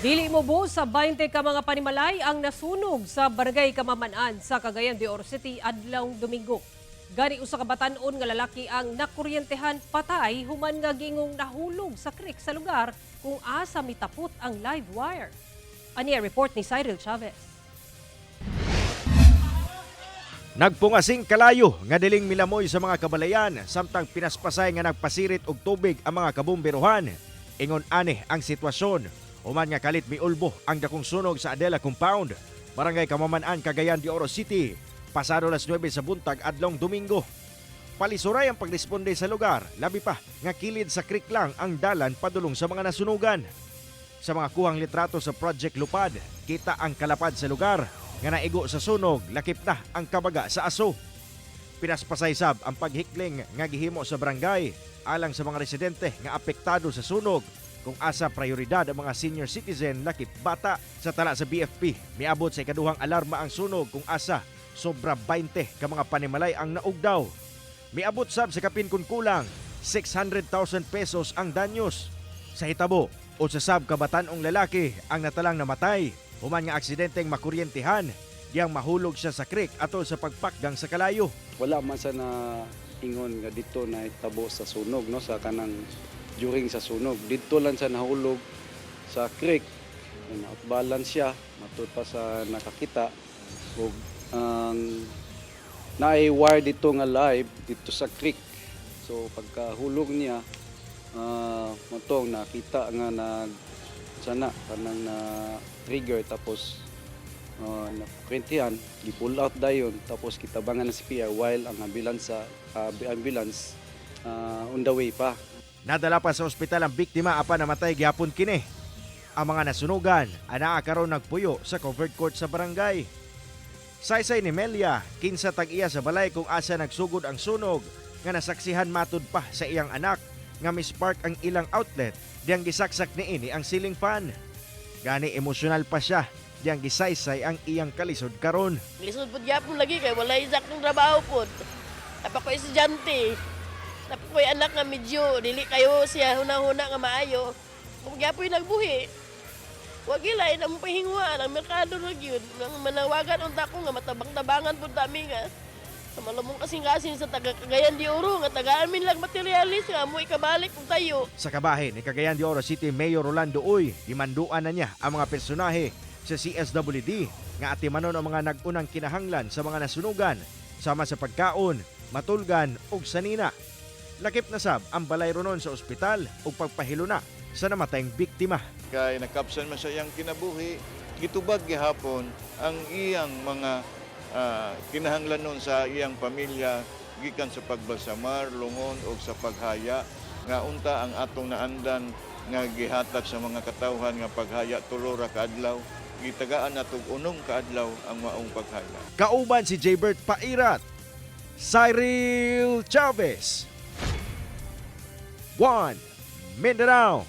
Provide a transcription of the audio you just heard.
Dili mobuo sa 20 ka mga panimalay ang nasunog sa Barangay Camaman-an sa Cagayan de Oro City adlawng Domingo. Gani usa ka batan-on nga lalaki ang nakuryentehan patay human nga giingong nahulog sa creek sa lugar kung asa mitapot ang live wire. Ani ang report ni Cyril Chavez. Nagpungasing kalayo nga diling milamoy sa mga kabalayan samtang pinaspasay nga nagpasirit og tubig ang mga kabumberohan. Ingon ani ang sitwasyon human nga kalit miulbo ang dakong sunog sa Adela Compound, Barangay Camaman-an, Cagayan de Oro City, pasado alas 9 sa buntag adlong Domingo. Palisuray ang pagresponde sa lugar, labi pa nga kilid sa creek lang ang dalan padulong sa mga nasunugan. Sa mga kuhang litrato sa Project Lupad, kita ang kalapad sa lugar nga naigo sa sunog, lakip na ang kabaga sa aso. Pinaspasay sab ang paghikling nga gihimo sa barangay alang sa mga residente nga apektado sa sunog, kung asa prioridad ang mga senior citizen lakip bata. Sa tala sa BFP, miabot sa ikaduhang alarma ang sunog kung asa sobra 20 ka mga panimalay ang naugdaw. Miabot sab sa kapin kun kulang 600,000 pesos ang danyos. Sa hitabo, usa sab ka batan-ong lalaki ang natalang namatay human nga aksidenteng makuryentihan diyang mahulog siya sa creek atol sa pagpakgang sa kalayo. Wala man sa na ingon nga dito na itabo sa sunog, no, sa kanang during sa sunog. Dito lang sa nahulog sa creek, na out balance siya matud pa sa nakakita, ug ang naay wire dito nga live dito sa creek. So pagkahulog niya, motong nakita nga nag sana kanang na trigger, tapos nakuryentihan, gi-pull out dayon, tapos kitabangan ng CPR while ang ambulance on the way pa. Nadala pa sa ospital ang biktima apan namatay gihapon kini. Ang mga nasunugan anaa karon nagpuyo sa covered court sa barangay. Saysay ni Melia, kinsa tag-iya sa balay kung asa nagsugod ang sunog, nga nasaksihan matud pa sa iyang anak nga mispark ang ilang outlet diyang gisaksak niini ang ceiling fan. Gani emosyonal pa siya diyang gisaysay ang iyang kalisod karon. Lisod pud gyapon lagi kay walay saktong trabaho pud. Napa ko estudyante. Napa ko'y anak nga medyo dili kayo siya huna-huna nga maayo. Kung gyapoy nagbuhi. Wa gilay na mo pahingwa ang merkado ra gyud. Nang manawagan unta ko nga matabang-tabangan pud tami nga sa malamong kasing-kasing sa taga Cagayan de Oro nga tagaan min lang materialis nga mo ikabalik kung tayo. Sa kabahin ni Cagayan de Oro City Mayor Rolando Uy, gimanduan na niya ang mga personahe sa CSWD nga atimanon ang mga nag-unang kinahanglan sa mga nasunugan sama sa pagkaon, matulgan ug sanina. Lakip na sab ang balay ronon sa ospital ug pagpahilo na sa namatayng biktima. Kay nakapsan man sa iyang kinabuhi, gitubag gihapon ang iyang mga kinahanglanon sa iyang pamilya gikan sa pagbalsamar, lungon o sa paghaya, nga unta ang atong naandan nga gihatag sa mga katawhan nga paghaya 3 ra ka adlaw, gitagaan natog 6 ka adlaw ang maong paghaya. Kauban si Jaybert Pairat, Cyril Chavez. 1 Mindanao.